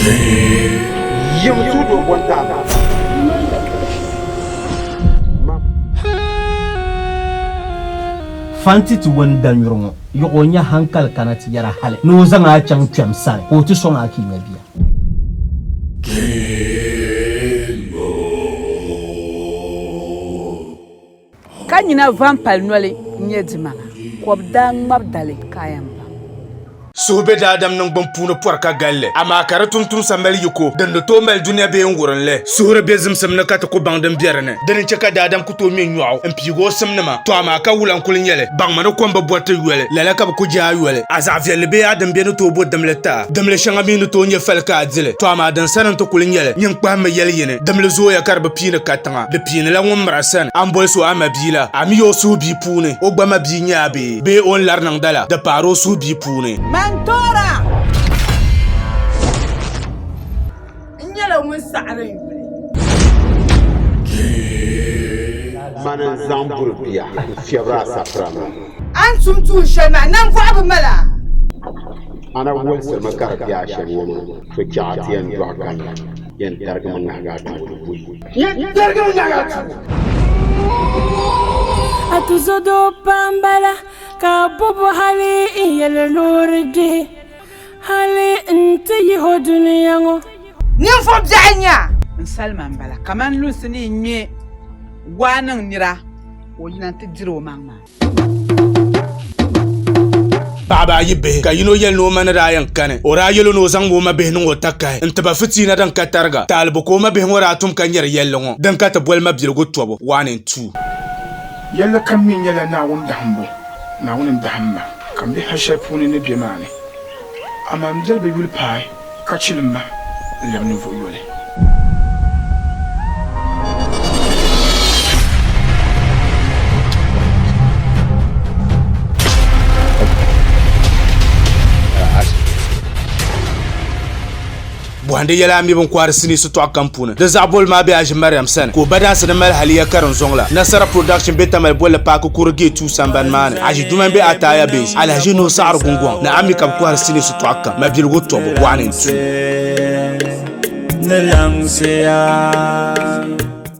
Yim tudo bontaana. Fanti ti wani danyuri ŋɔ yuɣ o nya hankali kana ti yɛra hali ni o zaŋ a chaŋ kpɛm sani ka o ti sɔŋ a ka i nya bia. Ka nyina va m-pali noli n-nyɛ dimaŋa, ka o bi daa ŋmabi dali ka a yɛn baŋ. Suhu be daadam niŋgbuŋ puuni pɔri ka galli, amaa ka di tumtumsa mali yiko din ni tooi mali dunia bee n-wurim li. Suhuri be zimsim ni ka ti ku baŋ din be di ni. Dini n-chɛ ka daadam ku tooi ŋme nyɔɣu m-piigi o simnima. Tɔ amaa ka wula n-kuli nyɛ li, baŋmi ni kom bi bɔri ti yoli, lala ka bɛ ku je a yoli. A zaɣ viɛlli bee a din be ni tooi bo dimli ti a. Dimli shɛŋa mi ni tooi nyɛ fali ka a di li. Tɔ amaa din sani nti kuli nyɛ li, nyin kpahimmi yɛli yini, Dimli zooya ka di bi piini katiŋa, di piinila ŋun miri a sani. A ni boli so a mabia la, a mi o suhu bia puuni, o gba mabia n-nyɛ a bee? Bee o ni lari niŋda la, di paari o suhu bia puuni? Man toora! N nyɛla ŋun saɣiri n yuli. Mani n-zaŋ buri bia n-fiɛbiri a sapira maa. A ni tum tuun shɛli maa, nambɔɣu bi mal a. A na wolisirimi ka di be a shɛm ŋɔ maa, so chɛɣu a ti yɛn dɔɣi ka nya, yɛn tarigimi ŋahigi a tuuli buyi. Yɛn tarigimi ŋahigi a tuuli. A tuzɔdoo pam bala, ka a bɔbu hali n-yɛli ni o di dihi. Hali nti yihi o dunia ŋɔ. Ninvuɣ biɛɣu n-nyɛ a. N salima m-bala kaman lunsi ni yi ŋme waa niŋ nira ka o yina nti diri o maŋ maa. Paɣaba ayi bihi ka yino yɛli ni o ma ni daa yɛn kani o daa yɛl o ni o zaŋmi o mabihi niŋ o takahi n-ti ba fitiina din ka tariga. Taalibu ka o mabihi ŋɔ daa tum ka nyari yɛlli ŋɔ din ka ti boli mabiligu tɔbu 1 and 2. Yɛlli kam mi nyɛla Naawuni dahimbu, Naawuni n-dahim ma, ka m be hal shɛli puuni ni be maa ni. Amaa m biɛli bi yuli paai ka chilim ma n-lɛbi ninvuɣ yoli. Bɔhindi yɛla a mi bɛn kɔhiri sinii sitɔɣu kam puuni. Di zaɣ boli maa be Aʒi Mariam sani, ka o ba daansi ni mali haliya karinzɔŋ la. Nasara Production be Tamale bolli paaki kuri Gate 2 sambani maa ni. Aʒi Duman be Ataya Base, Alahiʒi Nuhu Saɣiri Gungɔŋ ni a mi ka bɛ kɔhiri sinii sitɔɣu kam, mabiligu tɔbu, 1 and 2. Ni laŋsiya.